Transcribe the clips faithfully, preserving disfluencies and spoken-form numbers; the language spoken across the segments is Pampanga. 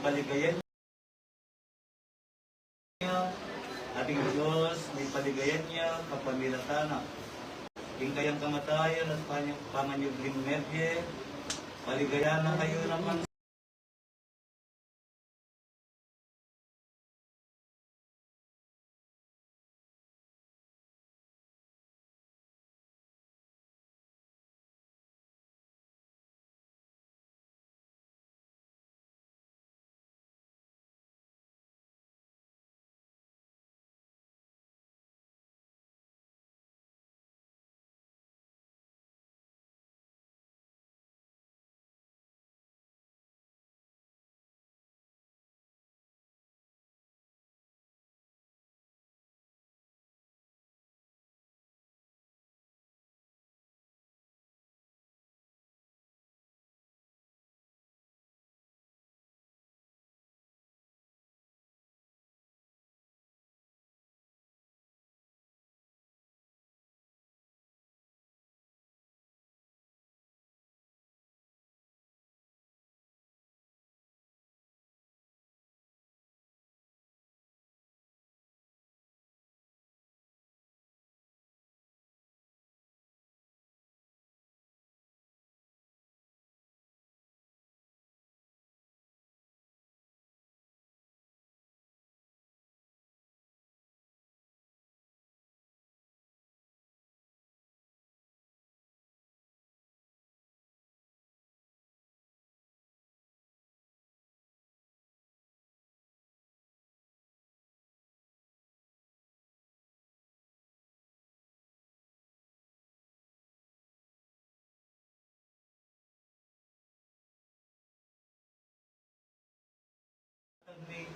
Paligayan ya, ating Dios, mipaligayan ya kapamilatan na. Ing kayang kamatayan at panya-, pamanyubling mebie, paligayan na kayu naman.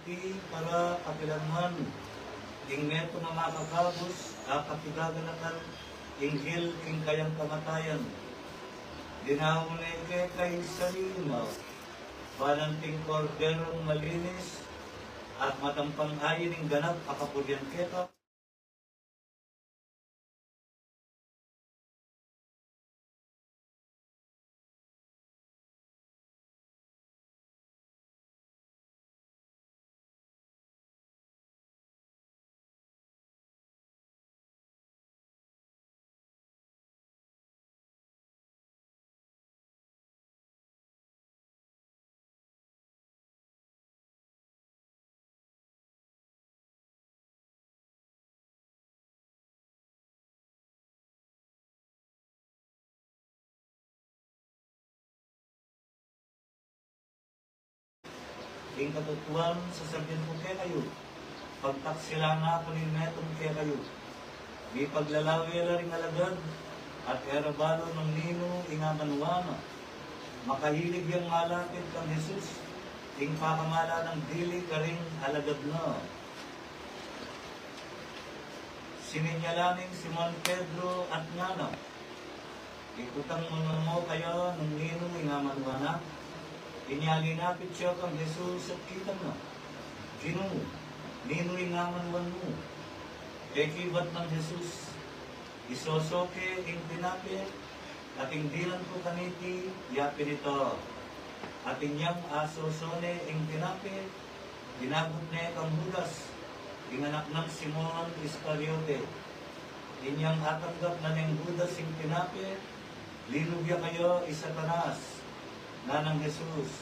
Iti para kapilanman, ing metung a makakabus a kapigaganakan, inggil king kayang kamatayan. Dinaun ne keka ing salina, ban anting Korderung malinis at matampang ayin ing ganap a kapurian keka. Ing katutuan, sasabian ku kekayu, pagtaksilan na ku ning metung kekayu, mipaglalawe la ring alagad at e ra balu nung ninu ing amanuan na. Makahilig yang malapit kang Jesus, ing pakamala nang dili karing alagad na. Sinyal na ning Simon Pedro at ngana, ikutang mu no kaya nung ninu ing amanuan na. Inya linapit ya kang Jesus at kitang na, Ginu, ninu ing amanuan mu? Pekibat nang Jesus, isoso ke ing tinape, at ing dinan ku kaniti, yapin ita. At inyang asoso ne ing tinape, inagut ne kang Judas, ing anak nang Simon Iscariote. Inyang atanggap na neng Judas ing tinape, linub ya kaya i Satanas. Nganang Jesus,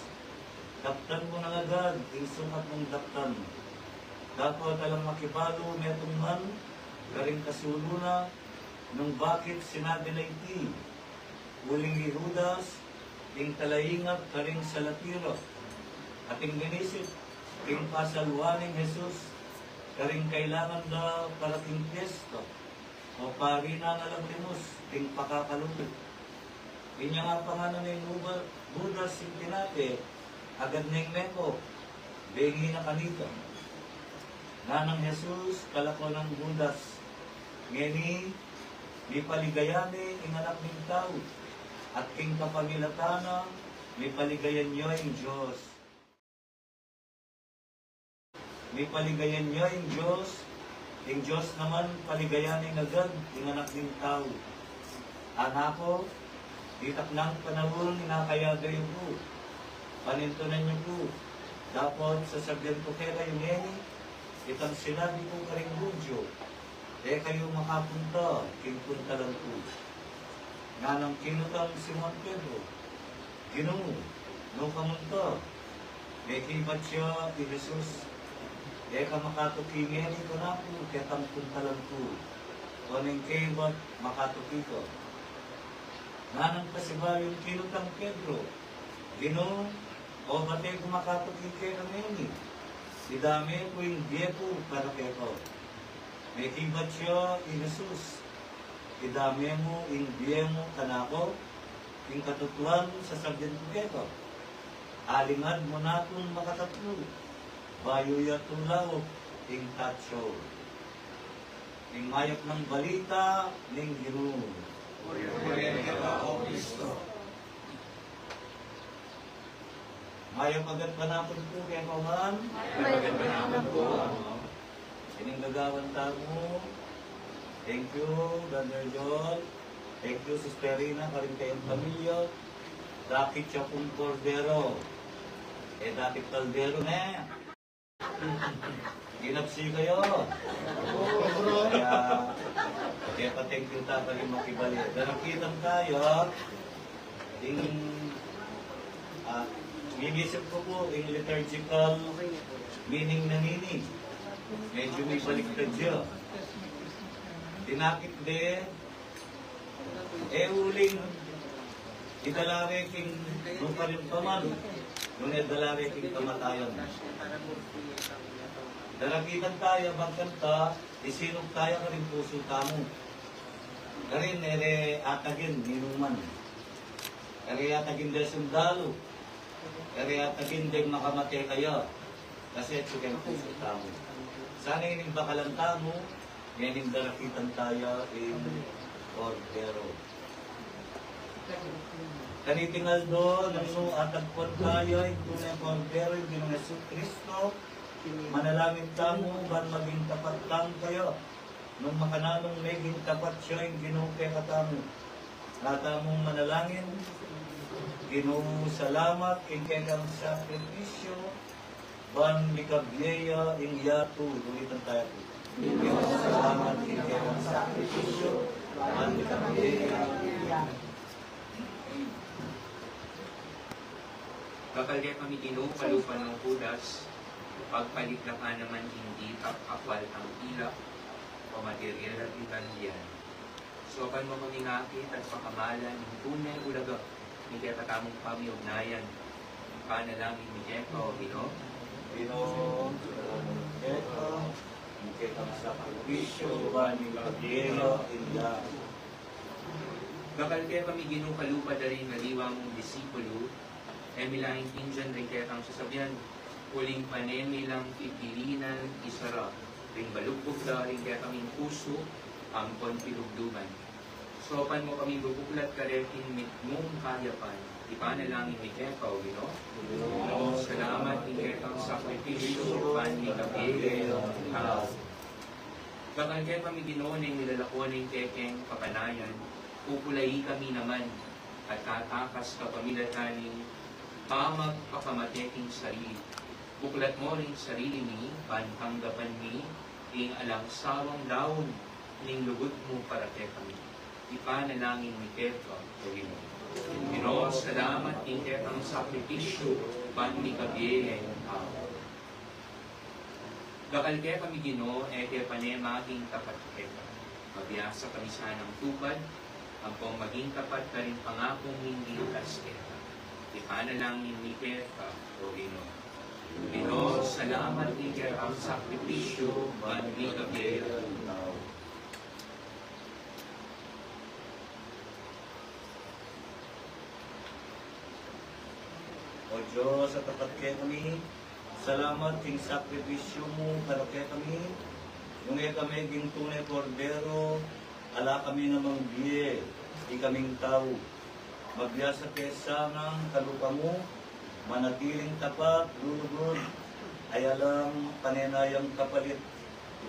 daptan mu na agad ing sukat mung daptan. Dapot alang makibalu metung man karing kasulu na nung bakit sinabi na iti. Uling i Judas, ing talaingat karing salatira, at ing minisip king pasaluan neng Jesus karing kailangan da para king piesta, o pari na nang limos king pakakalulu. Inya nga pangana neng Judas ing tinape, agad neng meko, bengi na kanita. Nganang Jesus, kalako nang Judas, ngeni, mipaligaya ne ing Anak ning Tau, at king kapamilatan na, mipaligayan ya ing Dios. Mipaligayan ya ing Dios, ing Dios naman paligayan ne agad ing Anak ning Tau. Anak ku, ditak nang panaun ing akayagayu ku, panintunan yu ku, Dapot sasabian ku kekayu ngeni itang sinabi ku karing Judio, e kayu makapunta king puntalan ku. Nganang kinutang Simon Pedro, Ginu, nu ka munta? Mekibat ya i Jesus, e ka makatuki ngeni kanaku ketang puntalan ku, o neng kaibat makatuki ka? Nganang pasibayu ning kinutang Pedro, Ginu, o bate ku makatuki keka ngeni, idame ku ing bie ku para keka. Mekibat ya i Jesus, idame mu ing bie mu kanaku. Ing katutuan sasabian ku keka, alingad mu nakung makatatlu, bayu ya tulauk ing tatsu. Ing mayap nang balita ning Ginu. Purian ka, O Kristo. Mayap a gatpanapun pu kekayu ngan. Mayap a gatpanapun pu. Ining gagawan tamu. Thank you, Brother Joel. Thank you, Sister Rina, karing kayang pamilya. Dakit ya pung kordero. E, dakit kaldero, ne? Ginapsi kayu. Kaya, kaya pa-thank you ta pa rin makibali. Darakitan tayu, ing, ah, minisip ku pu, ing liturgical meaning na nini. Medyu mibaliktad ya. Dinakit de, e uling idala re king nukarin paman, nune dala re king kamatayan. Darakitan tayu, bagkanta, isinuk tayu karing pusu tamu. Karin, e re atagin ninuman. E re atagin de sundalu. E re atagin deng makamate kaya. Kasi atsu keng pusu tamu. Sana ining bakalan tamu, ngening darakitan tayu ing kordero. Kaniting aldo, nung nu atagpuan tayu ing tune kordero, ing Ginung Jesucristo, manalangin tamu ban maging tapat tamu kaya. Nung makananung meging tapat ya ing Ginu kekatamu, nga tamung manalangin, Ginu, salamat king kekang sakripisyu, ban mikabie ya ing yatu. Ulitan tayu pu. Ginu, salamat king kekang sakripisyu, ban mikabie ya ing yatu. Dakal kekami, Ginu, kalupa nang Judas, pagpalit na ka naman ing ditak akwal tang ila, pamatirya la ing kandian. Saupan mu kaming akit at pakamalan ning tune ulaga ning kekatamung pamiugnayan. Ipanalangin mi keka, O Ginu. Ginu, keka, ing kekang sakripisyu, ban mikabie ya ing yatu. Dakal kekami, Ginu, kalupa da ring aliwa mung disipulu, e mi la ing kindian ring kekang sasabian, uling pane mi lang pipilinan isara ring balugbug da ring kekaming pusu ampon pilugduban. Saupan mu kaming bubuklat kareting mitmung kayapan. Ipanalangin mi keka, O Ginu. Ginu, salamat king kekang sakripisyu, ban mikabie ya ing tau. Dakal kekami, Ginu, neng milalako ning kekeng kapanayan, pupulai kami naman at tatakas kapamilatan ning pamagpakamate king sarili. Buklat mu ring sarili mi, ban tanggapan mi ing alang sawang daun ning lugud mu para kekami. Ipanalangin mi keka, O Ginu. Ginu, salamat king kekang sakripisyu, ban mikabie ya ing tau. Dakal kekami, Ginu, e ke pane maging tapat keka. Mabiasa kami sanang tupad ampong maging tapat karing pangakung mingligtas keka. Ipanalangin mi keka, O Ginu. Ginu, salamat king kekang sakripisyu, ban mikabie ya ing tau. O Dios a tapat kekami, salamat king sakripisyu mu para kekami. Nung e ka meging tune kordero, ala kami namang bie, ikaming tau. Mabiasa ke sanang kalupa mu, manatiling tapat, lulugud, ay alang pane na yang kapalit.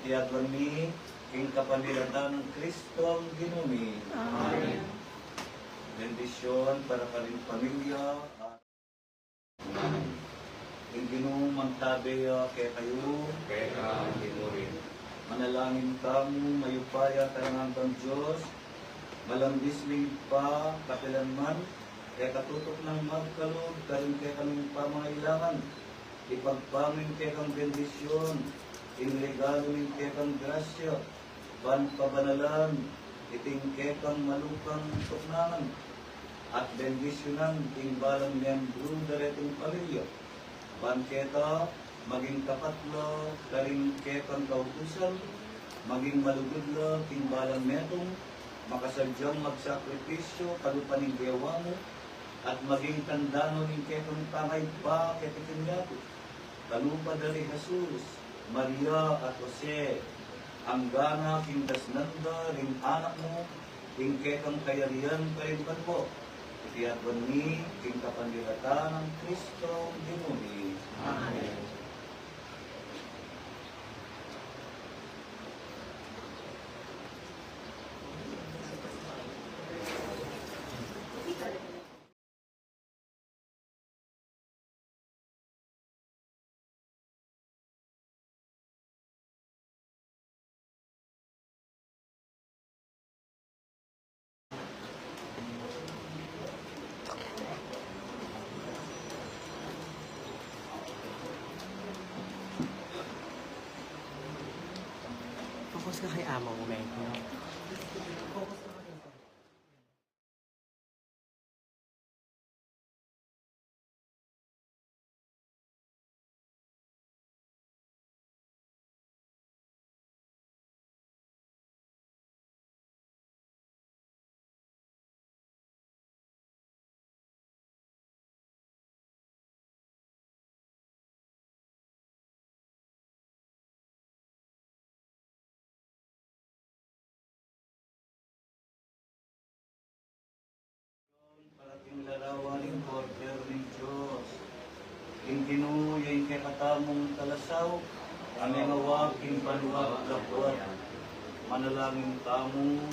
Iti aduan mi king kapamilatan nang Kristong Ginu mi. Amen. Bendisyun para karing pamilya. Amen. Ing Ginu mantabe ya kekayu. Keka mu rin. Manalangin tamu. Mayupaya at alang anggang Dios, malambis ning Ibpa, kapilan man, e katutup nang magkalub karing kekaming pamangailangan, ipagpamu ing kekang bendisyon, ing regalu ning kekang grasya, ban pabanalan iting kekang malukang tuknangan, at bendisyunan ing balang miyembru da reting pamilya. Ban keta, maging tapat la karing kekang kautusan, maging malugud la king balang metung, makasadyang magsakripisyo kalupa ning gewa mu, at maging tanda no ning kekang pangaibba keti king yatu. Kalupa da ri Jesus, Maria, at Jose, anggana king dasnan da ring anak mu, ing kekang kayarian karing banua. Iti aduan mi king kapamilatan nang Kristong Ginu mi. Amen. Focus ka kay Ama mo, Meng. Para king larawan ning Kordero ning Dios. Ing Ginu ya ing kekatamung talasaup, a mengawag king banua't labuad. Manalangin tamu.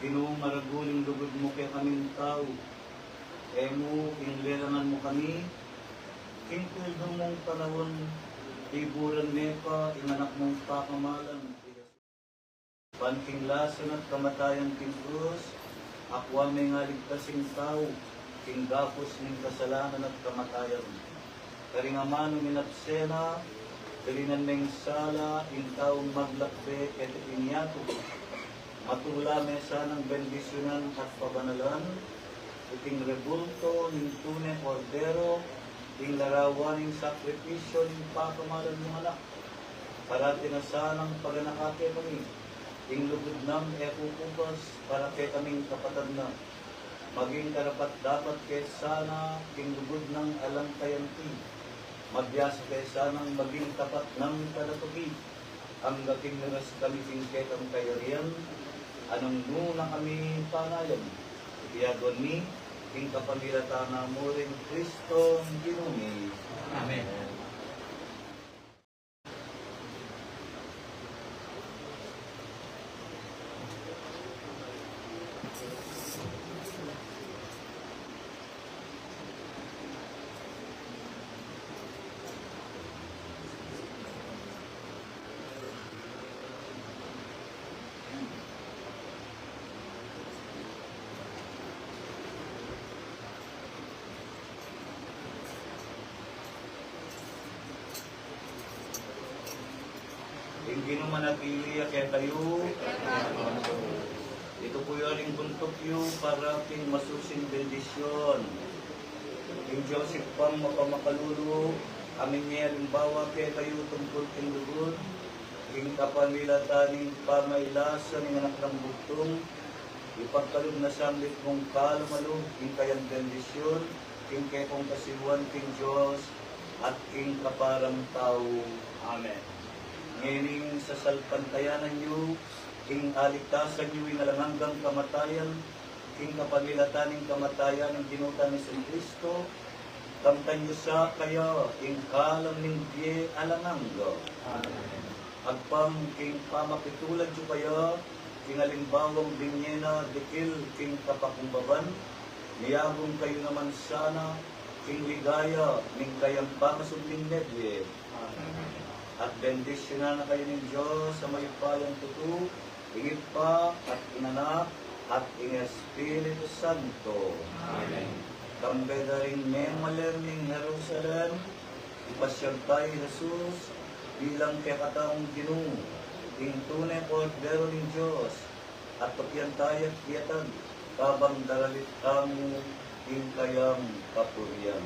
Ginu, maragul ing lugud mu kekaming tau. E mu ing lelangan mu kami, king tutu mung panaun, iburan me pa ing anak mung pakamalan, i Jesus. Ban king lason at kamatayan king krus, akua meng aligtas ing tau king gapus ning kasalanan at kamatayan. Karing amanung inabsena, dalinan meng sala ing taung maglakbe keti king yatu. Matula me sanang bendisyunan at pabanalan iting rebulto ning tune Kordero, ing larawan ning sakripisyo ning pakamalan mung anak. Parati na sanang paganaka kekami ing lugud nang e kukupas para kekaming kapatad na. Maging karapat-dapat ke sana king lugud nang alang kayanti. Mabiasa ke sanang maging tapat nang talapagi, angga king ngas kami king kekang kayarian, a nung nu na kami panayan. Iti aduan mi king kapamilatan na mu ring Kristong Ginu mi. Amen. Ing Ginu manatili ya kekayu. Itupu yu ring buntuk yu para king masusing bendisyon. Ing Dios Ibpang mapamakalulu, a minie alimbawa kekayu tungkul king lugud, king kapamilatan ning pamailasa ning Anak nang Bugtung, ipagkalub na sa mitmung kalumalub ing kayang bendisyon, king kekong kasiwan king Dios at king kaparang tau. Amen. Ngening sasalpantayanan yu ing aligtasan yu ing alang anggang kamatayan, king kapamilatan ning kamatayan ning Ginu tang Jesucristo, kamtan yu sa kaya ing kalam ning bie alang angga. Amen. Agpang king pamakitulad yu kaya king alimbawang binie na dikil king kapakumbaban, miyagung kayu naman sana king ligaya ning kayang pangasubling mebie. At bendisyunan na kayu ning Dios a mayupayang tutu, ing Ibpa at ing Anak at ing Espiritu Santo. Amen. Kambe da ring memalen ning Jerusalem, ipasyag da i Jesus bilang kekatamung Ginu, ing tune Kordero ning Dios, at tukian taya at kiatan, kabang daralit tamu ing kayang kapurian.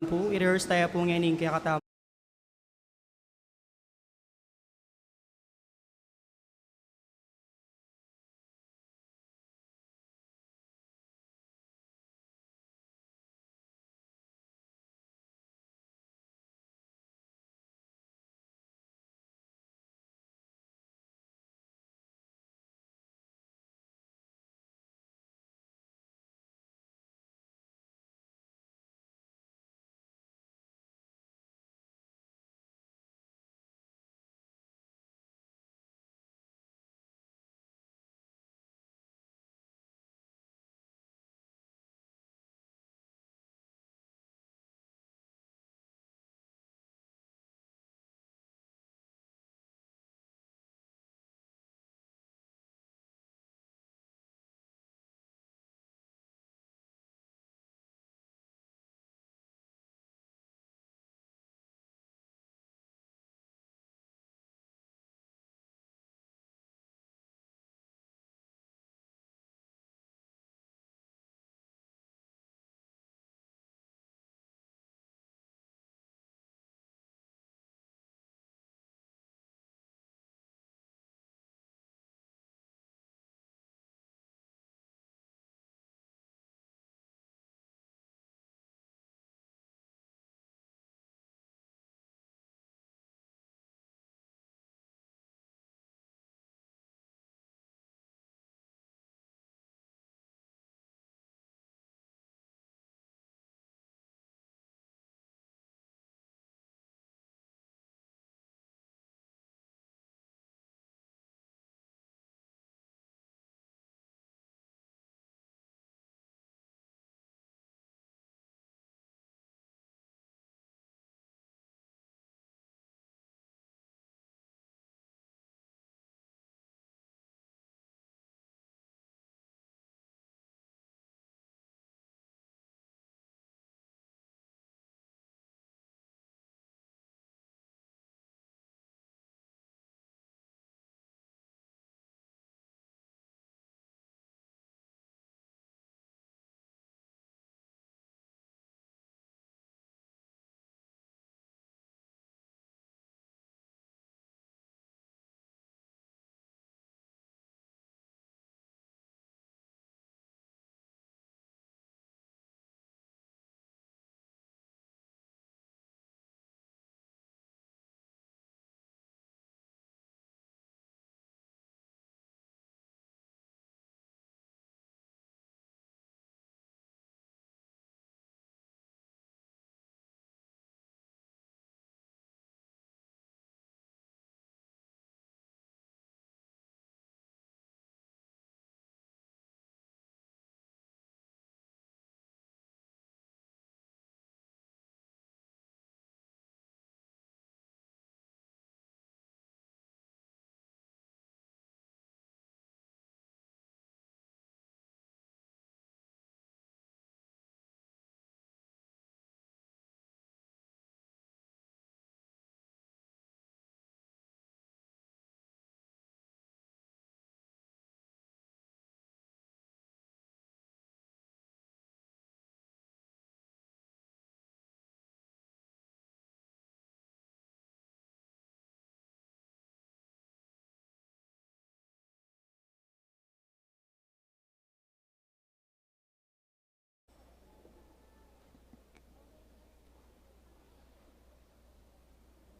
Pu, i-rehearse taya pu ngeni ing kekatamu.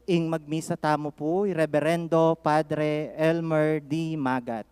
Ing magmisa tamu pu i Reberendo Padre Elmer D. Magat.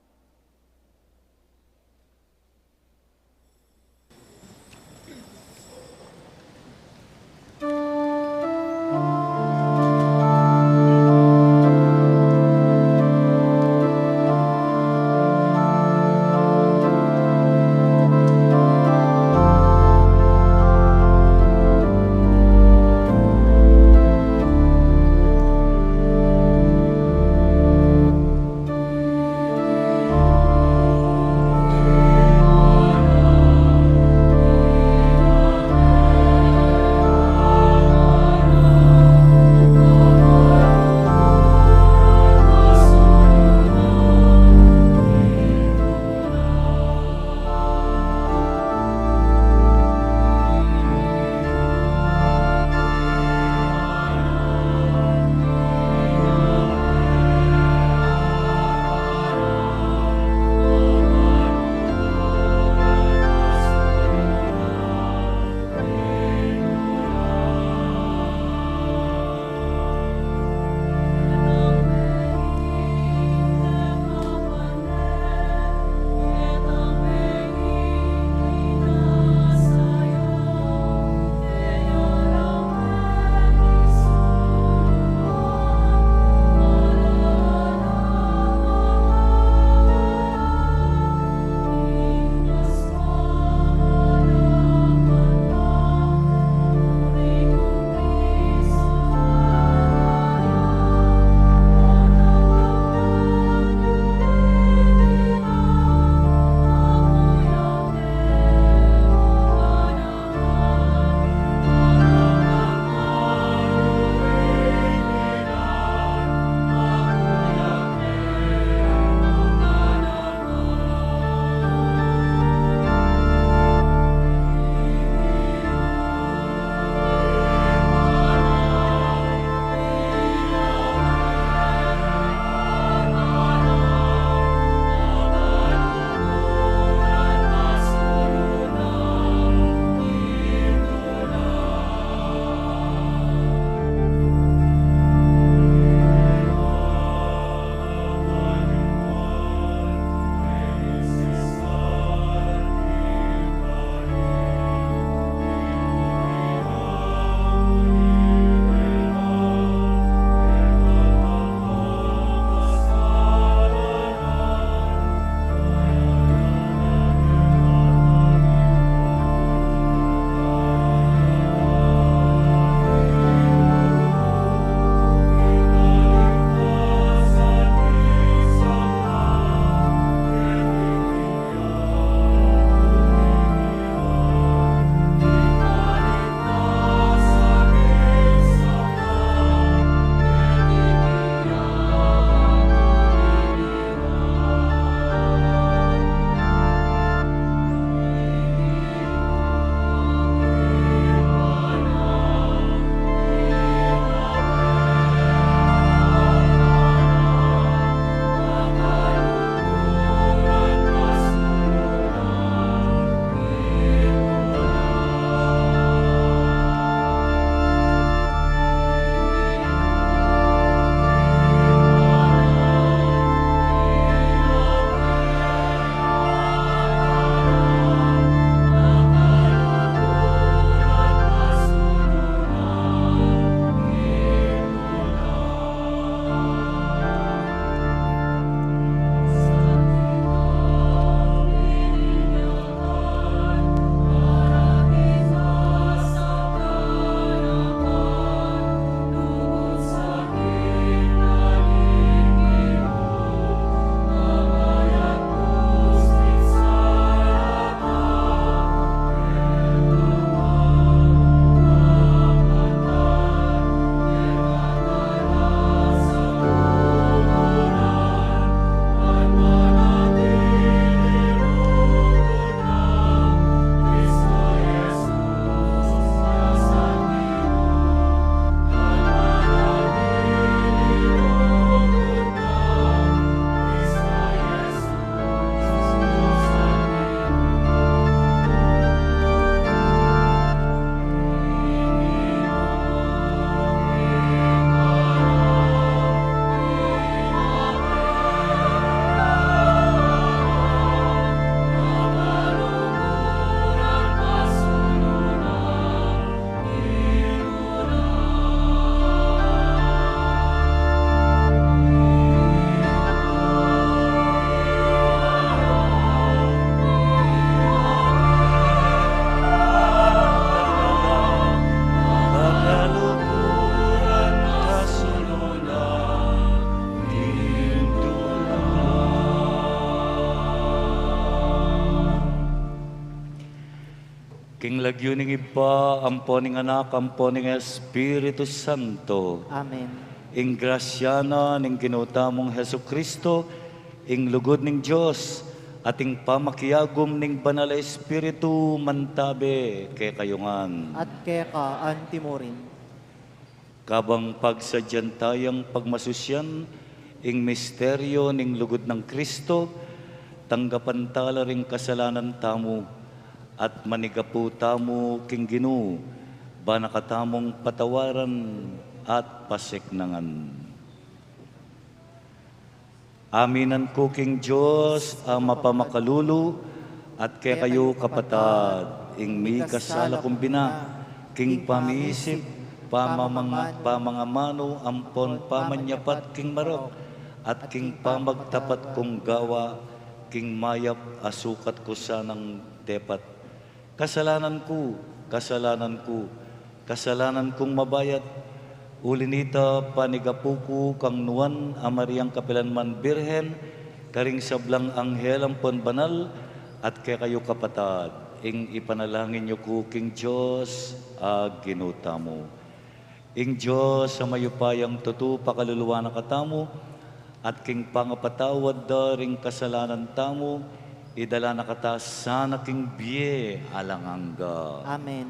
Lagyu ning Ibpa, ampo ning Anak, ampo ning Espiritu Santo. Amen. Ing grasya na ning Ginu tamung Jesucristo, ing lugud ning Dios, at ing pamakiagum ning Banal a Espiritu mantabe kekayu ngan. At keka antimurin. Kabang pagsadyan tayang pagmasusyan ing misteryo ning lugud nang Kristo, tanggapan tala ring kasalanan tamu at manigapu tamu king Ginu, bana katamung patawaran at pasiknangan. Aminan ku king Dios a mapamakalulu, at kekayu kapatad, ing mikasala kung bina, king pamisip, pamamanga-, pamangamanu, ampon pamanyapat king marok, at king pamagtapat kung gawa, king mayap a sukat ku sanang depat. Kasalanan ku, kasalanan ku, kasalanan kung mabayat. Uli nita, panigapu ku kang Nuan a Mariang kapilanman Birhen, karing sablang anghel ampon banal, at kekayu kapatad, ing ipanalangin yu ku king Dios a Ginu tamu. Ing Dios a mayupayang tutu pakaluluan na katamu, at king pangapatawad da ring kasalanan tamu, idala na kata sana king bie alang angga. Amen.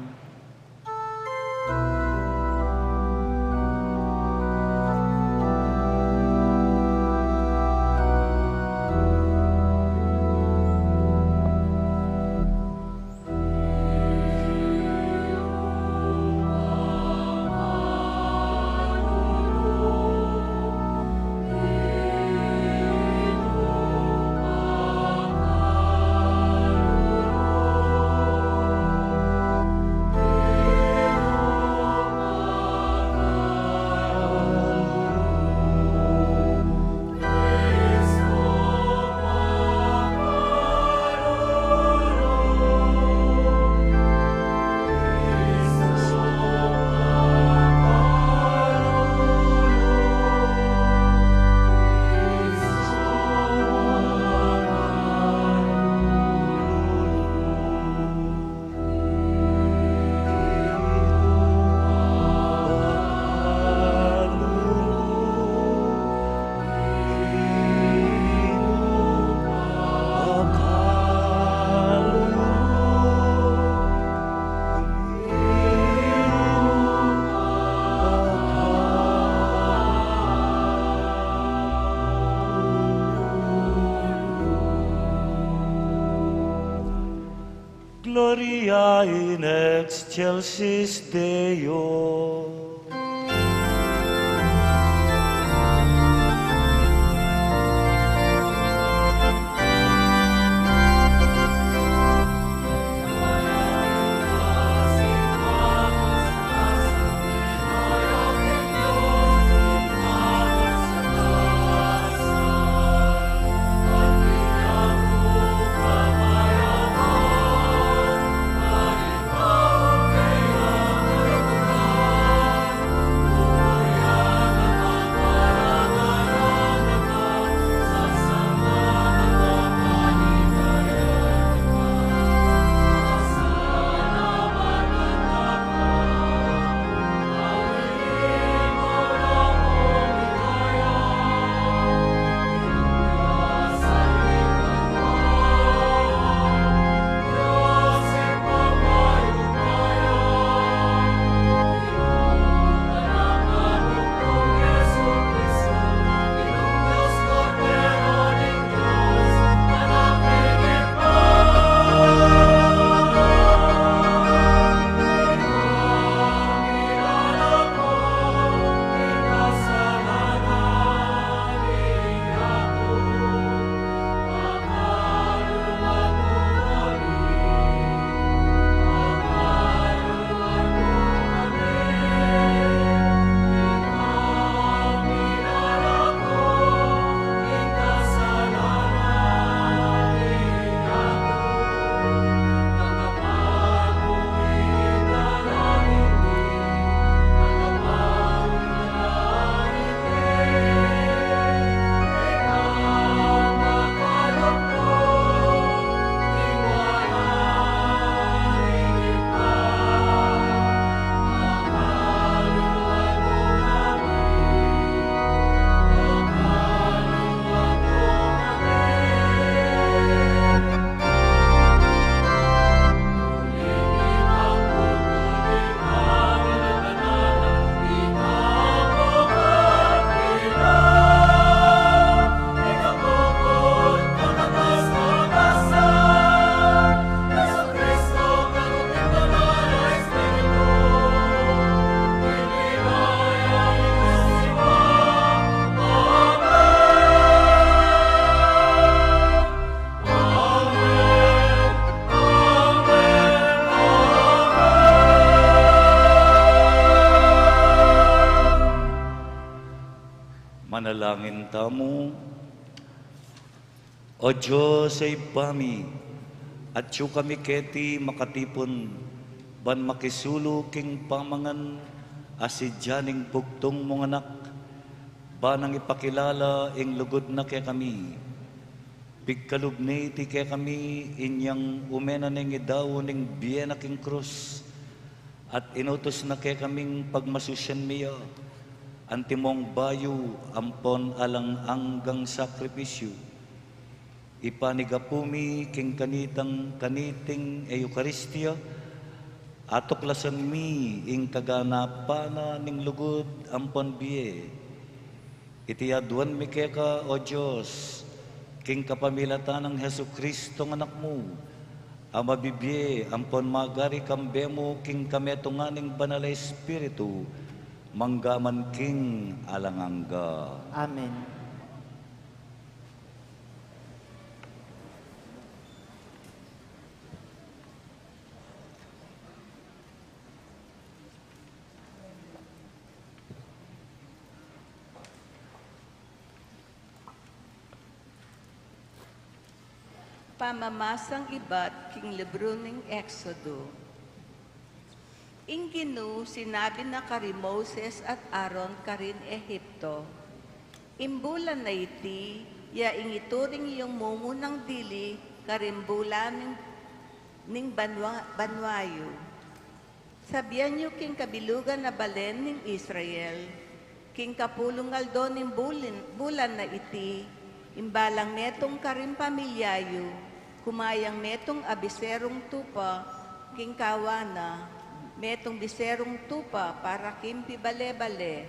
Gloria in excelsis Deo. Manalangin tamu. O Dios a Ibpa mi, atyu kami keti makatipun ban makisulu king pamangan a sidya ning bugtung mung Anak, ban nang ipakilala ing lugud na kekami. Pigkalub ne iti kekami inyang umena neng idau ning bie na king krus, at inutus na kekaming pagmasusyan mi ya, antimong bayu ampon alang anggang sakripisyu. Ipanigapu mi king kanitang kaniting Eukaristia, atuklasan mi ing kaganapan na ning lugud ampon bie. Iti aduan mi keka, O Dios, king kapamilatan nang Jesucristo nga Anak mu, a mabibie ampon magari kambe mu king kametungan ning Banal a Espiritu, mangga man king alang angga. Amen. Pamamasang ibat king libru ning Exodo. Ing Ginu sinabi na kari Moses at Aaron karin Egipto, "Ing bulan a iti, ya ing ituring yung mumunang dili karing bulan ning, ning banwa, banwa yu. Sabian yu king kabilugan a balen ning Israel, king kapulung aldo ning bulin, bulan a iti, ing balang metung karing pamilya yu, kumayang metung a biserung tupa king kawan na, metung biserung tupa para king pibale-bale.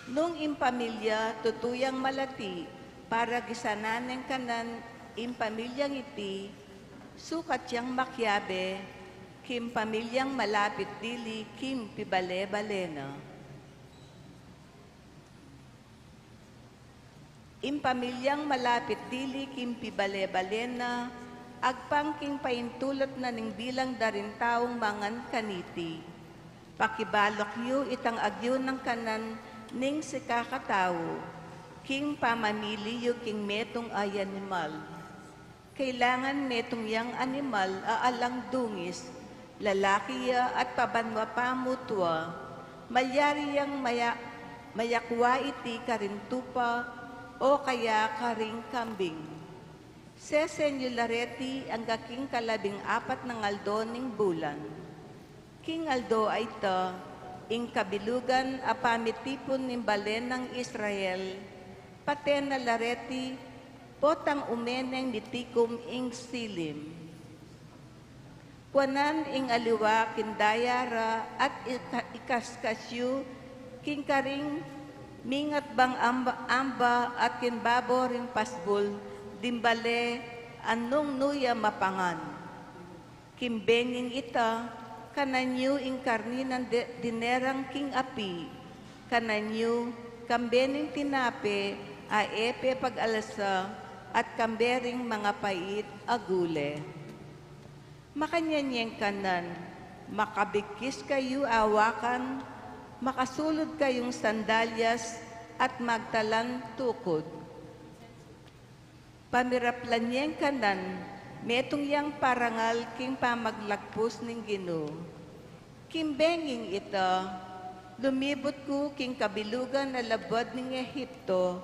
Nung ing pamilya tutu yang malati para gisanan neng kanan ing pamilyang iti, sukat yang makiabe king pamilyang malapit dili king pibale-bale na." Ing pamilyang malapit dili king pibale-bale na, agpang king paintulut na ning bilang da ring taung mangan kaniti. Pakibalak yu itang agyu nang kanan ning sikakatau, king pamamili yu king metung a animal. Kailangan metung yang animal a alang dungis, lalaki ya at pabanua pa mutua, malyari yang maya-, mayakua iti karing tupa o kaya karing kambing. Sesen yu la reti angga king kalabing apat nang aldo ning bulan. King aldo a ita, ing kabilugan a pamitipun ning bale nang Israel, paten na la reti, potang ume neng mitikum ing silim. Kuanan ing aliwa king daya ra at ika-, ikaskas yu king karing mingatbang amba, amba at king babo ring pasbul ding bale, nung nu ya mapangan. King benging ita, kanan yu ing karni nang de-, dinerang king api, kanan yu, kambe ning tinape a e pe pag-alsa, at kambe ring mangapait a gule. Makanyan yeng kanan, makabigkis kayu awakan, makasulud kayung sandalyas, at magtalan tukud. Pamiraplan yeng kanan, metung yang parangal king pamaglagpus ning Ginu. King benging ita, lumibut ku king kabilugan a labuad ning Egipto,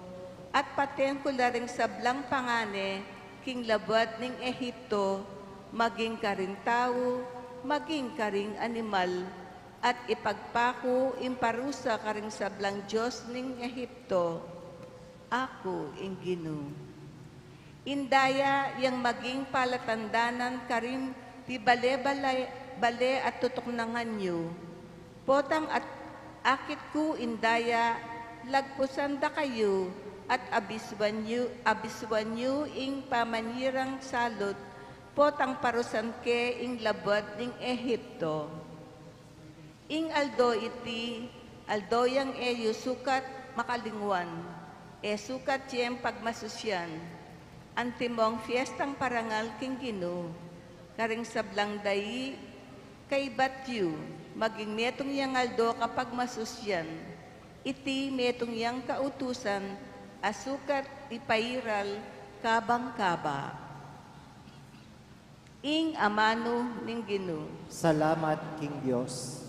at paten ku la ring sablang pangane king labuad ning Egipto, maging karing tau, maging karing animal, at ipagpaku ing parusa karing sablang dios ning Egipto. Aku ing Ginu. Ing daya yang maging palatandanan karing pibale-bale, bale at tutuknangan yu. Potang at akit ku ing daya, lagpusan da kayu, at abisuan yu, abisuan yu ing pamanyirang salut, potang parusan ke ing labuad ning Egipto. Ing aldo iti, aldo yang e yu sukat makalingwan, e sukat yeng pagmasusyan, antimong fiestang parangal king Ginu. Karing sablang dai, kaibat yu, maging metung yang aldo kapagmasusyan. Iti metung yang kautusan a sukat ipairal kabang-kaba. Ing amanu ning Ginu. Salamat king Dios.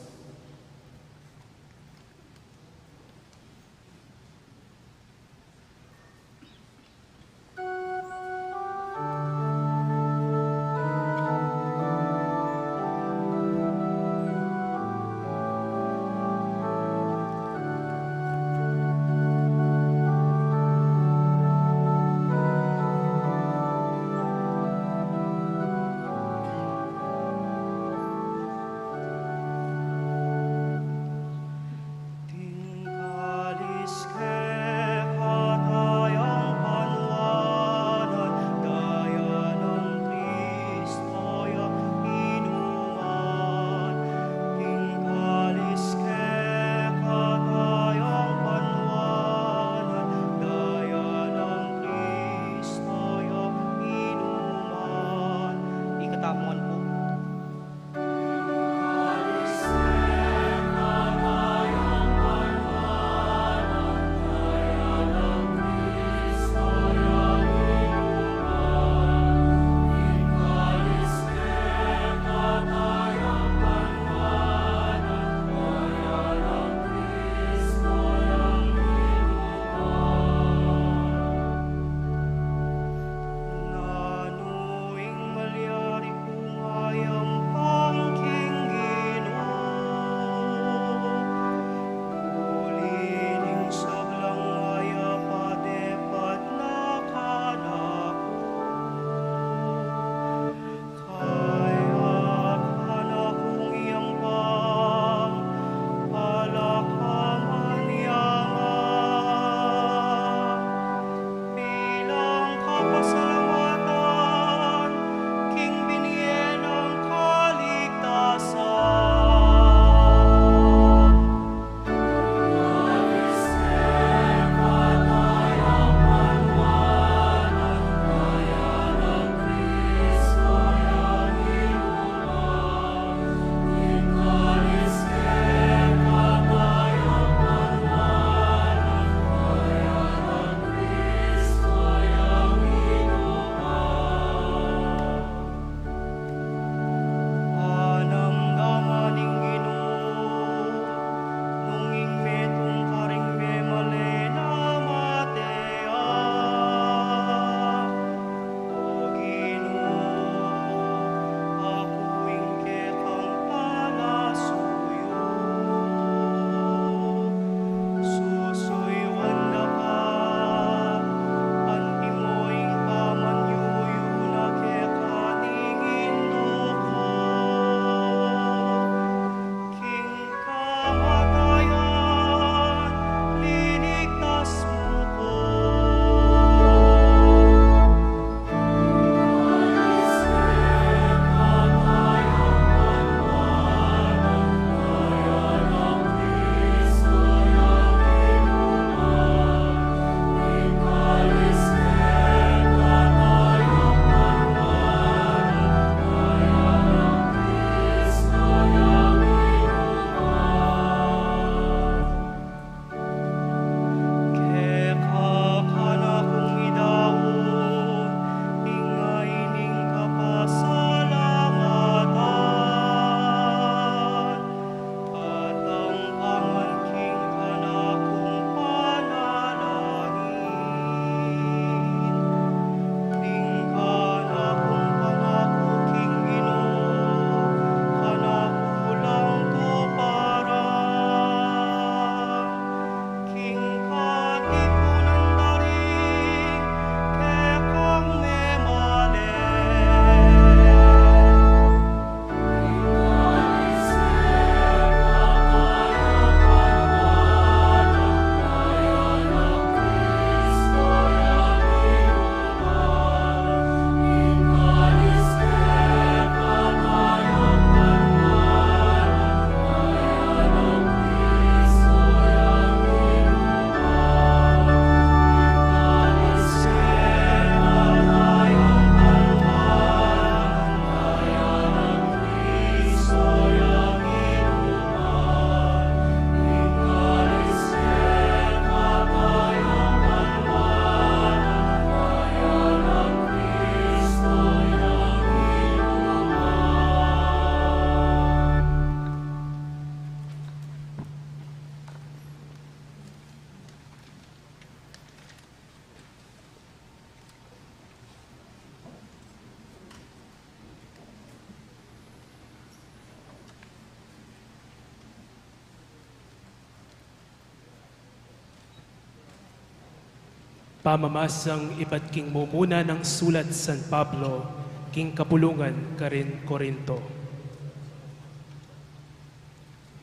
Pamamasang ibat king mumuna nang sulat San Pablo king kapulungan karin Corinto.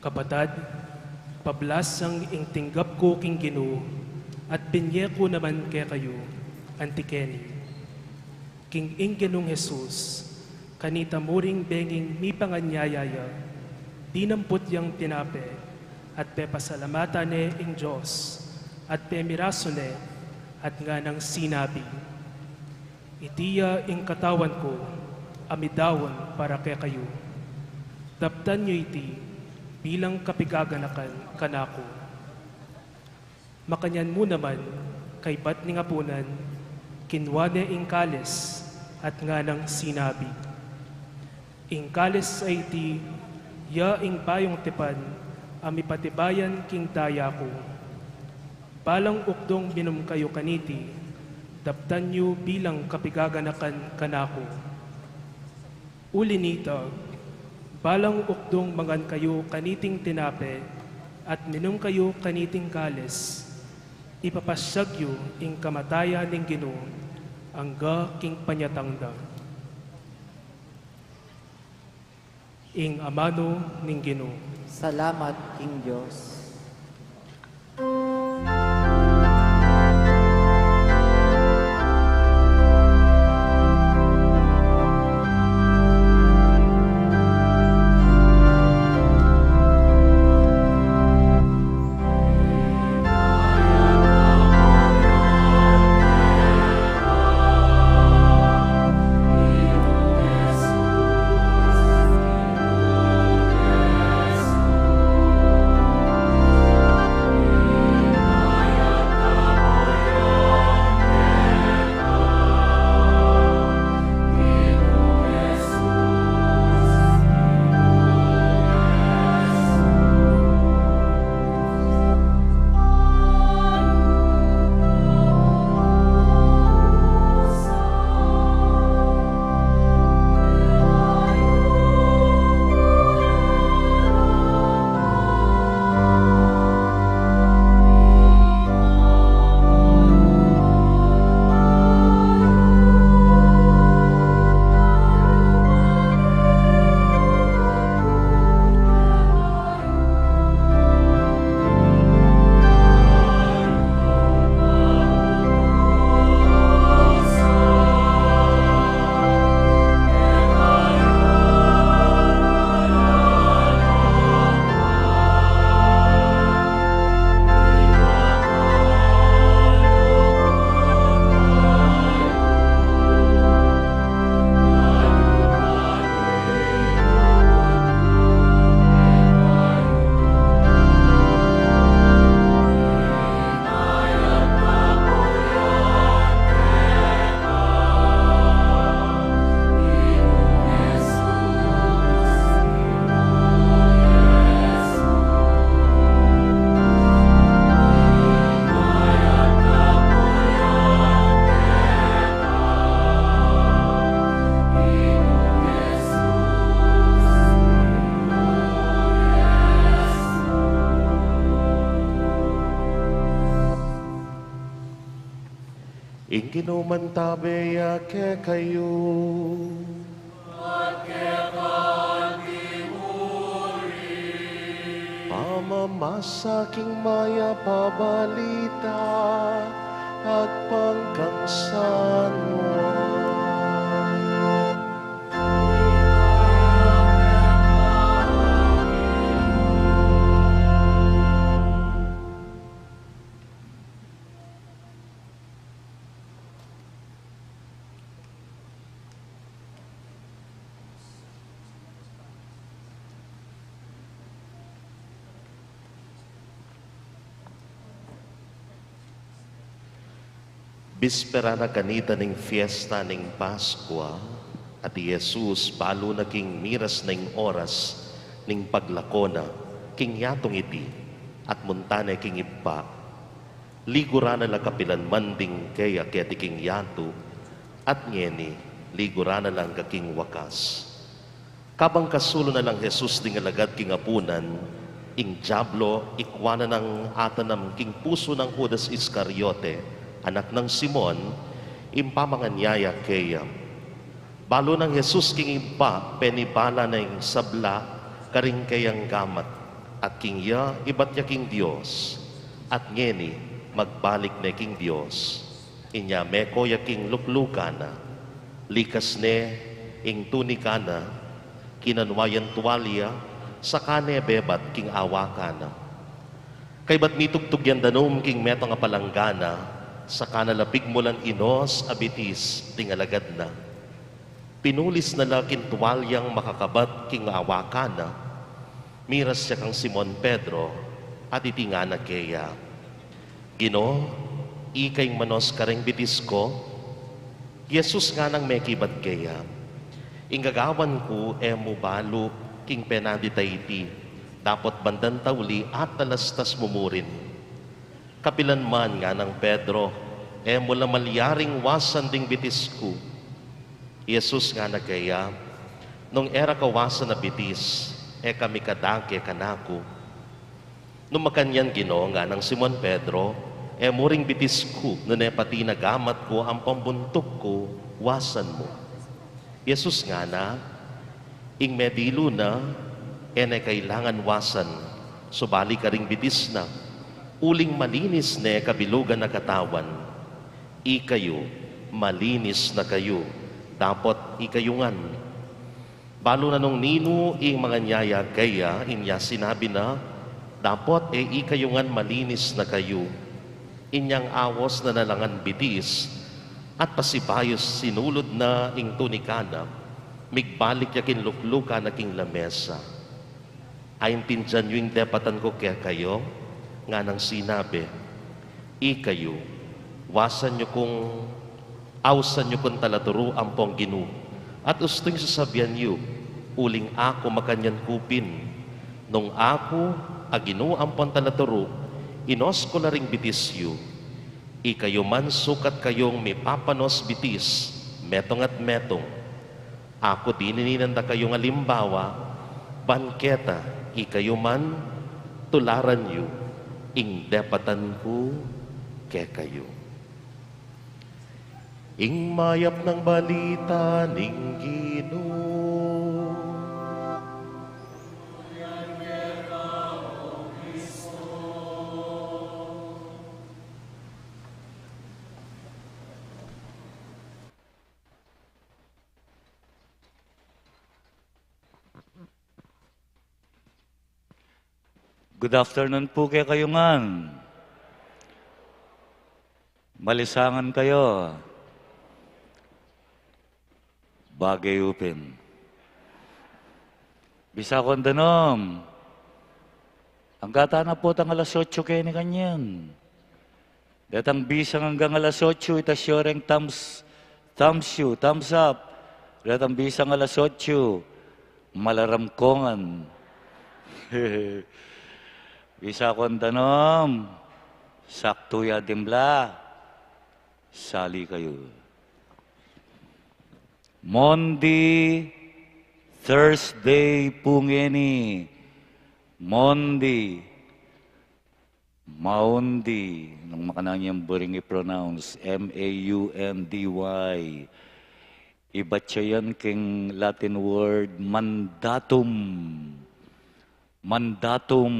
Kapatad, pablasang ing tinggap ku king Ginu at binye ku naman kekayu, anti keni. King ing Ginung Jesus, kanita muring benging mipanganyaya ya, dinampot yang tinape, at pepasalamatan ne ing Dios, at pemirasu ne, at nganang sinabi, "Iti ya ing katawan ku, a midaun para kekayu. Daptan yu iti bilang kapigaganakan kanaku." Makanyan mu naman, kaybat ning apunan, kinwa ne ing kalis at nganang sinabi, "Ing kalis a iti, ya ing bayung tipan a mipatibayan king daya ku. Balang ukdung minum kayu kaniti, daptan yu bilang kapigaganakan kanaku. Uli nita, balang ukdung mangan kayu kaniting tinape at minum kayu kaniting kalis, ipapasyag yu ing kamatayan ning Ginu angga king panyatang na." Ing amanu ning Ginu. Salamat king Dios. Ing Ginu mantabe ya kekayu. Pamamasa king Mayap a Balita agpang kang San Juan. Bispera na kanita ning fiesta ning Paskua, at i Jesus balu na king miras na ing oras ning paglako na king yatung iti, at munta ne king Ibpa. Liguran na la kapilan man ding keya keti king yatu, at ngeni liguran na la angga king wakas. Kabang kasulu na lang Jesus ding alagad king apunan, ing Diablo ikwa na nang atanam king pusu nang Judas Iscariote, anak nang Simon, ing pamanganyaya keya. Balu nang Jesus king Ibpa, penibala na ing sabla karing keyang gamat, at king iya ibat ya king Dios, at ngeni magbalik ne king Dios. Inya meko ya king luklukan na, likas ne ing tunikan na, kinanwa yang tuwalya, saka ne bebat king awakan na. Kaybat mitugtug yang danum king metung a palanggana, saka na la pigmulan inos a bitis ding alagad na. Pinulis na la king tuwalyang makakabat king awakan na, miras ya kang Simon Pedro, at iti ngana keya, "Ginu, ika ing manos kareng bitis ku?" Jesus nganang mekibat keya, "Ing gagawan ku e mu balu king penandit a iti, dapot bandan tauli atalastas mu mu rin." "Kapilan man," nganang Pedro, "e mu la malyaring wasan ding bitis ku." Jesus ngana keya, "Nung e ra ka wasan a bitis, e ka mikadake kanaku." "Nung makanyan, Ginu," nganang Simon Pedro, "e mu ring bitis ku, nune pati na gamat ku ampong buntuk ku wasan mu." Jesus ngana, "Ing medilu na, e ne kailangan wasan, subali karing bitis na, uling malinis ne kabilugan a katawan. Ikayu, malinis na kayu, dapot ikayu ngan." Balu na nung ninu ing manganyaya keya, inya sinabi na, "Dapot e ikayu ngan malinis na kayu." Inyang awos na na la ngan bitis, at pasibayu sinulud na ing tunikan na, migbalik ya king luklukan na king lamesa. "Aintindian yu ing depatan ku kekayu?" nganang sinabi, "Ikayu, wasan yu kung, ausan yu kung talaturu ampong Ginu, at ustu ing sasabian yu, uling aku makanyan ku pin. Nung aku, a Ginu ampong talaturu, inos ku la ring bitis yu. Ikayu man sukat kayung mipapanos bitis, metung at metung. Aku dininan da kayung alimbawa, ban keta ikayu man tularan yu ing depatan ku kekayu." Ing mayap nang balita ning Ginu. Good afternoon pu kekayu ngan. Malisangan kayu. Bage yu pin. Bisa kong danum. Angga tana potang alas otso keni kanyan. Detang bisang anggang alas otso, itas yu reng thumbs, thumbs yu, thumbs up. Detang bisang alas otso, malaram kongan. Bisa kong danum, saktu ya dimbla. Sali kayu. Monday, Thursday pu ngeni. Monday. Maundi, nung makanyan yang buring i-pronounce, M A U N D Y. Ibat ya yan king Latin word mandatum. Mandatum,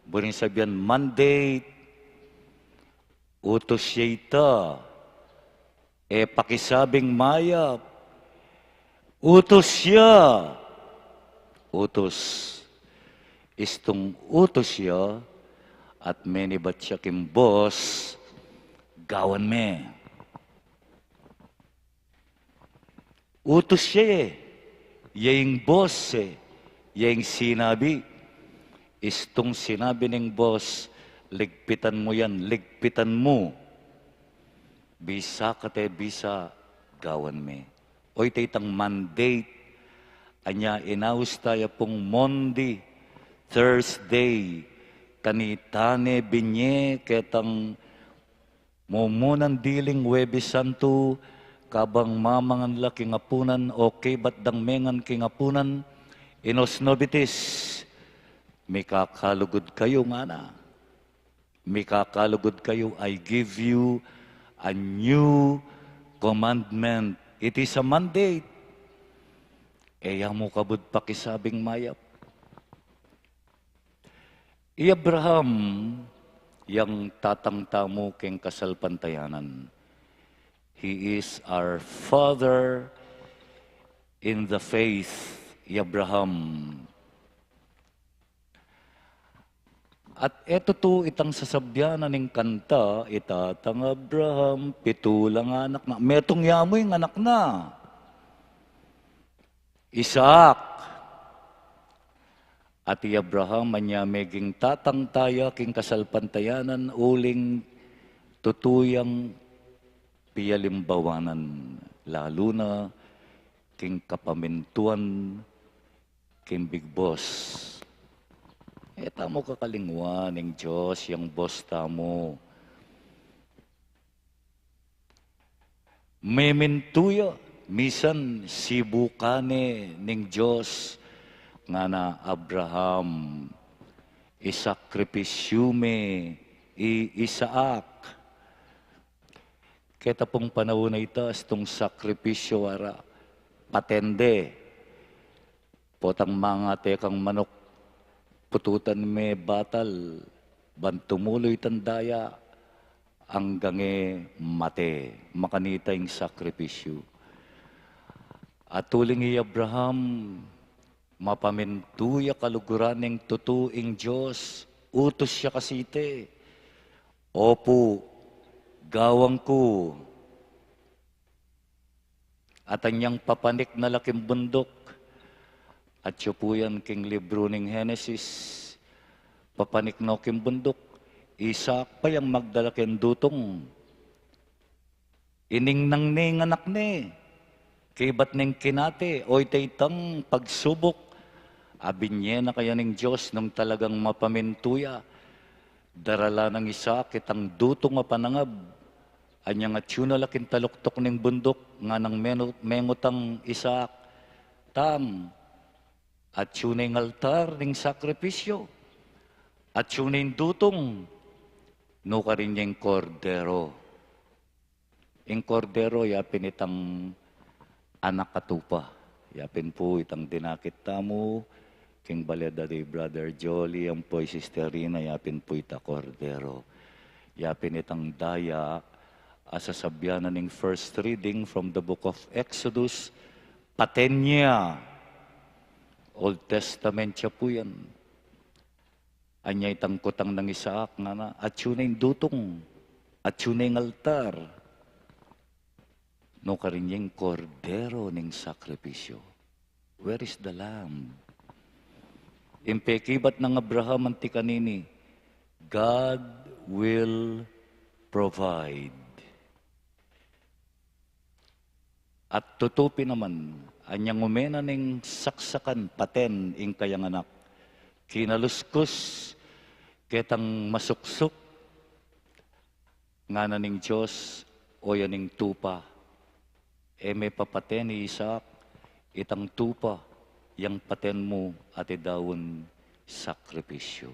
buring sabian mandate. Utus ya ita. E pakisabing mayap. Utus ya. Utus. Istung utus ya, at menibat ya king bos, "Gawan me." Utus ya, e. Ya ing bos, e. Ya ing sinabi. Istung sinabi ning bos, "Ligpitan mu yan, ligpitan mu." Bisa kate bisa, gawan me. Oyte itang mandate, anya inaus taya pung Monday, Thursday, kanita ne binye ketang mumunan diling Huwebes Santu, kabang mamangan la king apunan, o kaybat dang mengan king apunan, inos no bitis, mikakalugud kayu ngana. Mikakalugud kayu, I give you A new commandment. It is a mandate. E ya mu kabud pakisabing mayap. I Abraham, yang tatang tamu keng kasalpantayanan. He is our father in the faith, i Abraham. At e tutu itang sasabyan na ning kanta, i Tatang Abraham, pitu lang anak na. Metung ya mu ing anak na. Isaac. At i Abraham, anya meging tatang taya king kasalpantayanan uling tutu yang pialimbawanan, lalu na king kapamintuan king big boss. E tamu kakalingwan ing Dios, yang boss tamu. Memintu ya, misan sibukan ne ning Dios, ngana, Abraham, isakripisyu me i Isaac. Keta pung panaun a ita, astung sakripisyu ara, patende. Potang mangate kang manuk, pututan me batal, ban tumulu itang daya, anggang e mate, makanita ing sakripisyu. At uling i Abraham, mapamintu ya kaluguran ning tutu ing Dios, utus ya kasi iti, Opu, gawang ku. At anyang papanik na la king bunduk. At yu pu yan king libru ning Henesis. Papanik no king bunduk. Isaac pa yang magdala king dutung. Iningnang ne ing anak ne. Kibat neng kinate, o ita itang pagsubuk. Abinye na kaya ning Dios nung talagang mapamintu ya. Darala nang Isaac itang dutung a panangab. Anyang atyu na la king taluktuk ning bunduk, nganang menu-, mengut nang Isaac, Tang, atyu na ing altar ning sakripisyu, atyu na ing dutung, nukarin ya ing kordero. Ing kordero, yapin itang anak a tupa. Yapin pu itang dinakit tamu, king baleda di Brother Jolly, ampo i Sister Rina, yapin pu ita kordero. Yapin itang daya a sasabyan na ning first reading from the book of Exodus, paten ya. Old Testament ya pu yan. Anya itang kutang nang Isaac, ngana, atyu na ing dutung, atyu na ing altar. Nukarin ya ing kordero ning sakripisyu. Where is the lamb? Ing pekibat nang Abraham anti kanini, God will provide. At tutu pin naman, anyang ume na ning saksakan paten ing kayang anak, kinaluskus ketang masuksuk, ngana ning Dios, o ya ning tupa. E me papaten i Isaac itang tupa, yang paten mu at idaun sakripisyu.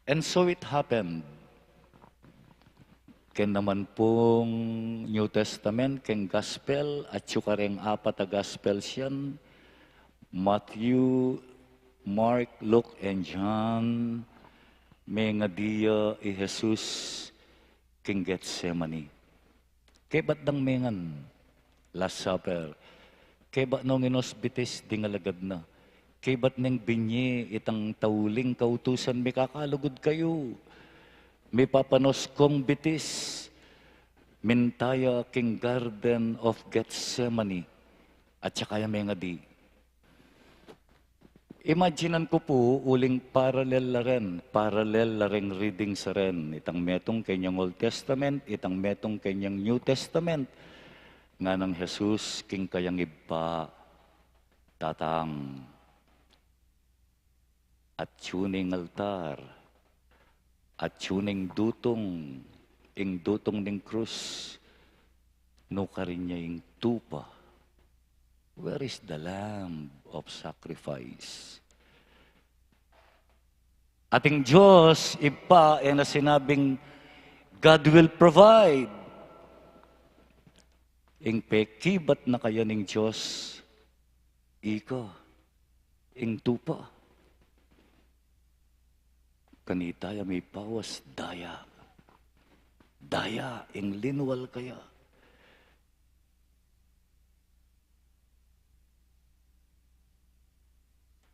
And so it happened. Ken naman pung New Testament, ken Gospel, atyu kareng apat a Gospel yan, Matthew, Mark, Luke, and John, mengadi ya i Jesus king Getsemani. Kebat dang mengan, Last Supper. Kebat nong inosbitis ding alagad na. Kebat neng binye itang tauling kautusan, mikakalugud kayu. Mipapanos kong bitis. Minta ya king Garden of Gethsemane. At saka ya mengadi. Imaginan ku pu, uling parallel la ren, parallel la reng reading sa ren, itang metung kenyang Old Testament, itang metung kenyang New Testament, nganang Jesus king kayang Ibpa, Tatang, atyu ning altar, atyu ning dutung, ing dutung ning krus, nukarin ya ing tupa. Where is the lamb of sacrifice? Ating Dios, Ibpa, e na sinabing, God will provide. Ing pekibat na kaya ning Dios, ika, ing tupa. Kanita ya mipawas, daya. Daya, ing linwal kaya.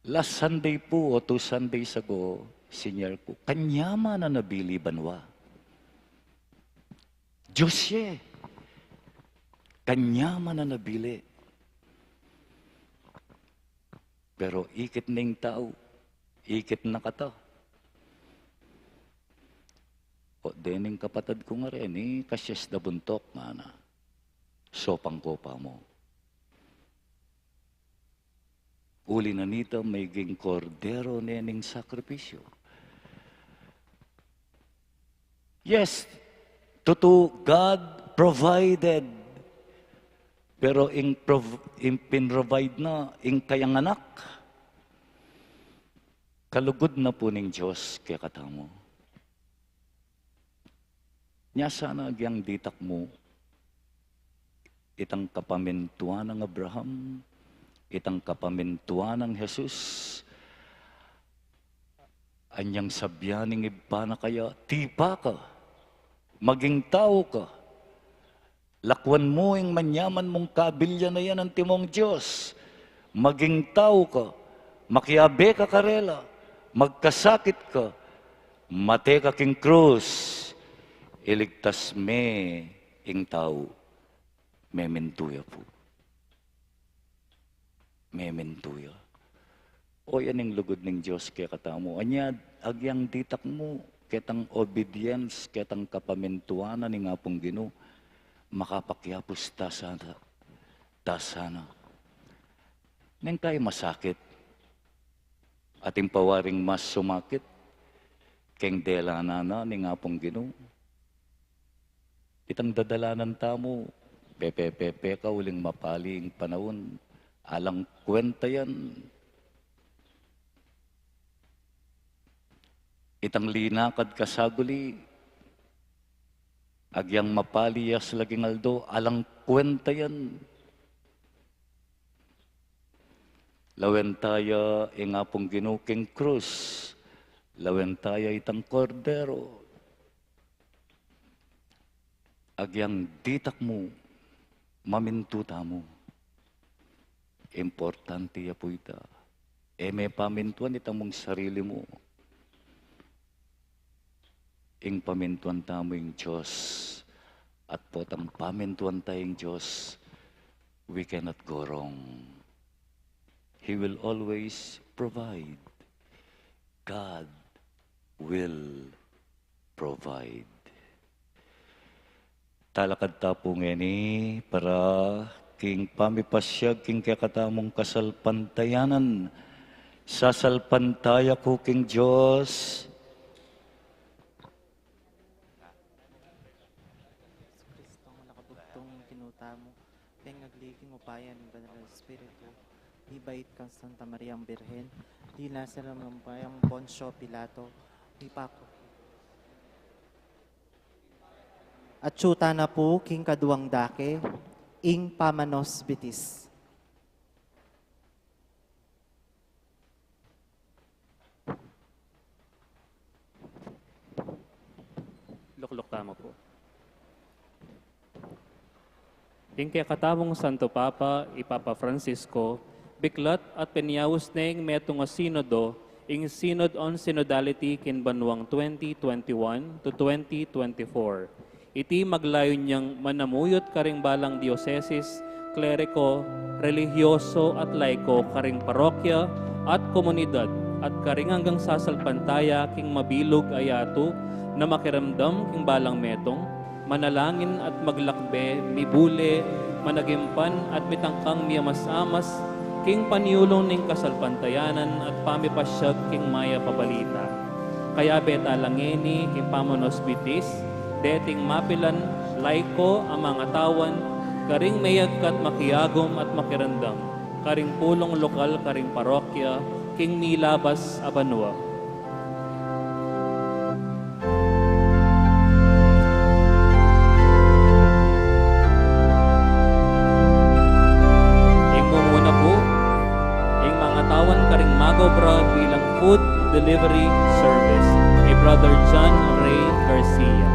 Last Sunday pu, o two Sundays ago, sinyar ku, kanyaman na nabili banua. Dios ye. Kanyaman na nabili. Pero ikit ning tau, ikit na kata. O dening kapatad ku ngeni, kasias da buntuk, ngana. Sopang ko pa mu. Uli na nita, meging kordero ne ning sakripisyu. Yes, tutu, God provided. Pero ing prov-, ing pinrovide na, ing kayang anak. Kalugud na pu ning Dios kekatamu. Nya sana agyang ditak mu, itang kapamintuan nang Abraham, itang kapamintuan nang Jesus, anyang sabian ning Ibpa na kaya, tipa ka, maging tau ka, lakuan mu ing manyaman mung kabilyan a yan, antimong Dios, maging tau ka, makiabe ka karela, magkasakit ka, mate ka king krus, iligtas me ing tau. Memintu ya pu. Memintu ya. O, yan ing lugud ning Dios kekatamu. Anya, agyang ditak mu, ketang obedience, ketang kapamintuan na ning Apung Ginu, makapakyapus ta sana, ta sana. Neng kaya masakit, atin pa waring mas sumakit, keng delanan na ning Apung Ginu. Itang dadalanan tamu, pepe-pepe ka uling mapali ing panaun, alang kwenta yan. Itang linakad ka saguli, agyang mapali ya sa laging aldo, alang kwenta yan. Lawen ta ya ing Apung Ginu king krus, lawen ta ya itang kordero. Agyang ditak mu, mamintu tamu. Importante ya pu ita. E me pamintuan ita mung sarili mu. Ing pamintuan tamu ing Dios, at potang pamintuan ta ing Dios, we cannot go wrong. He will always provide. God will provide. Talakad ta pu ngeni para king pamipasiag king kekatamung kasalpantayanan. Sasalpantaya ku king Dios. Jesucristo, ang nakabugtong ing kinutamu, pengagli king upaya ning Banal a Espiritu, ibait kang Santa Mariang Birhen, dinasal ng bayang Poncio Pilato, ipaku. Atsu ta na pu king kaduang dake, ing pamanospitis. Lukluk tamu pu. Ing kekatamung Santo Papa, i Papa Francisco, biklat at peniaus ne ing metung a sinodo, ing Synod on Synodality king banuang twenty twenty-one to twenty twenty-four. Iti maglayun yang manamuyut karing balang diosesis, kleriko, relihiyoso at laiko karing parokya at komunidad at karing anggang sasalpantaya king mabilug a yatu na makiramdam king balang metung, manalangin at maglakbe, mibule, managimpan at mitangkang miamas-amas king panyulung ning kasalpantayanan at pamipasyag king mayap a balita. Kayabe ta la ngeni king pamanospitis, deting mapilan, laiko a mangatawan, karing meyagkat makiagum at makiramdam, karing pulung lokal karing parokya, king milabas a banua. Food delivery service kay Brother John Ray Garcia.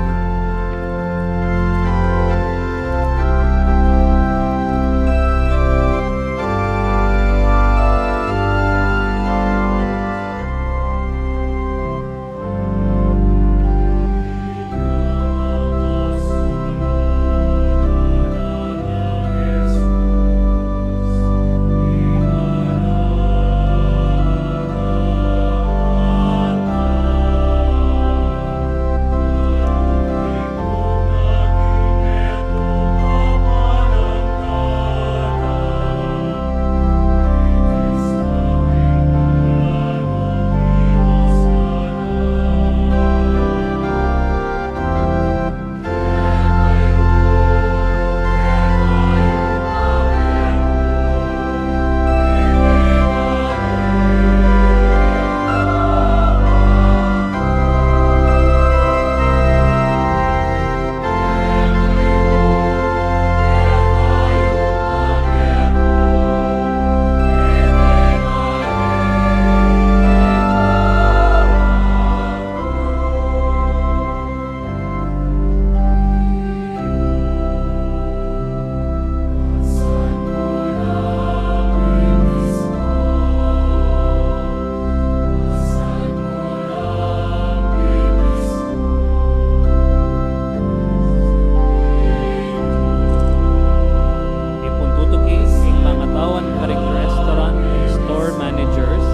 Ipun tutuki ing pangatawan karing restaurant and store managers,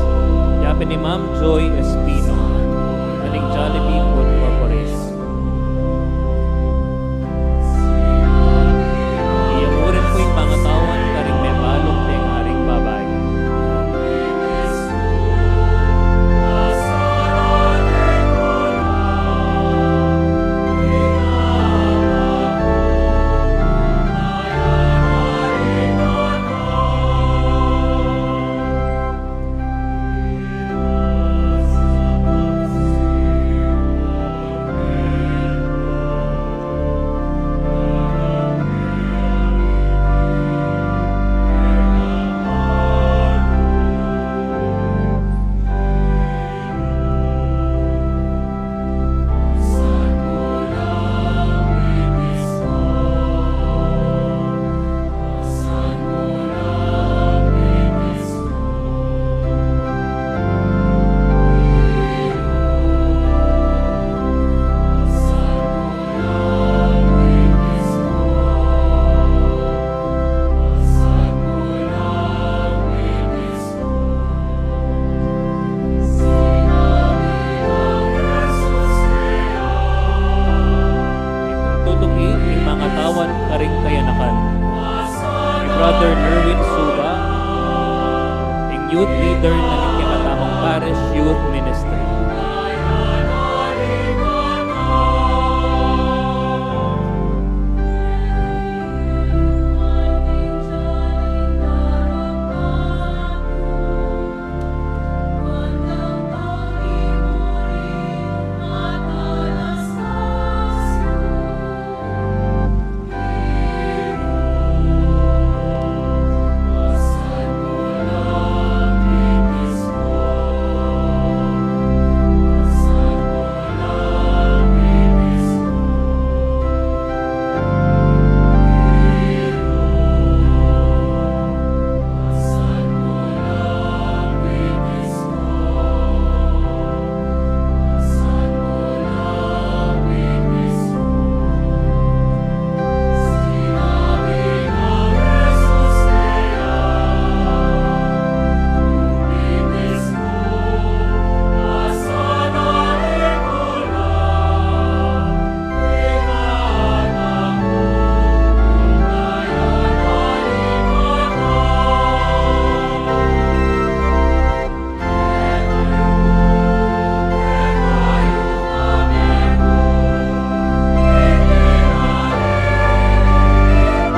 yapin ni Ma'am Joy Espino, karing Jollibee Food Corporation. Iya mu rin pu ing pangatawan karing mebalung pengaring babai. Tutuki ing pangatawan karing kayanakan, ni Brother Nerwin Suba, ing youth leader na ning kekatamung Parish Youth Ministry.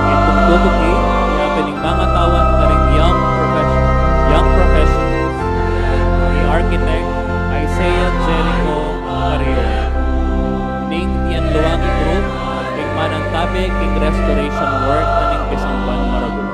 Ipun tutuki, yapin ing pangatawan karing young profession-, young professionals, ni Architect Isaiah Jericho Carrillo, ning Dianluagi Group, ing manantabe king restoration work na ning Pisamban Maragul.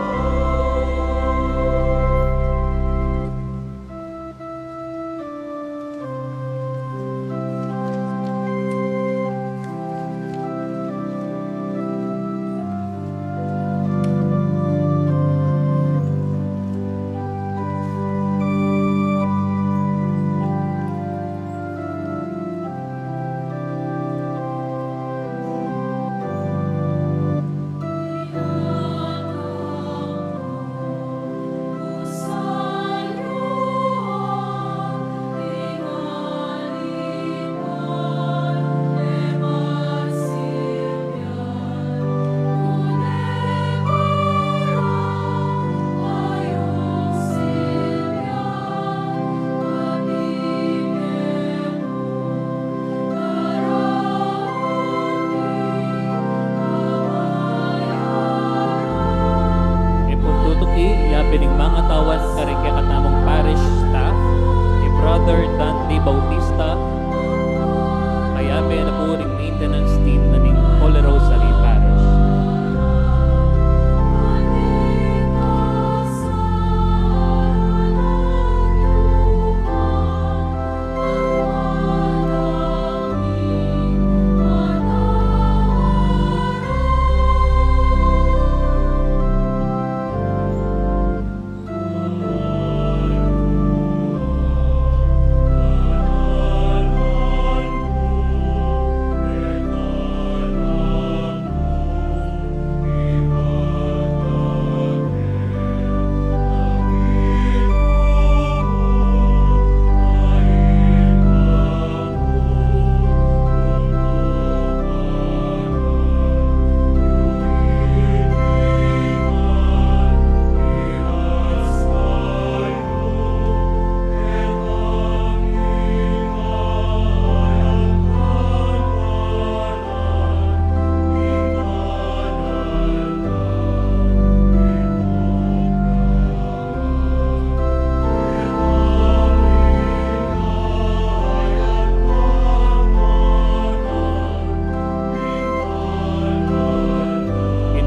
Kayabe na pu ring maintenance team na ning Holy Rosary Parish.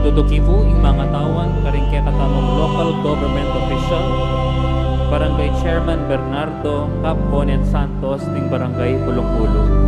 Itutuki pu ing mangatawan karing kekatamung local government official, Barangay Chairman Bernardo Cap Bonet Santos ning Barangay Pulong-Pulong.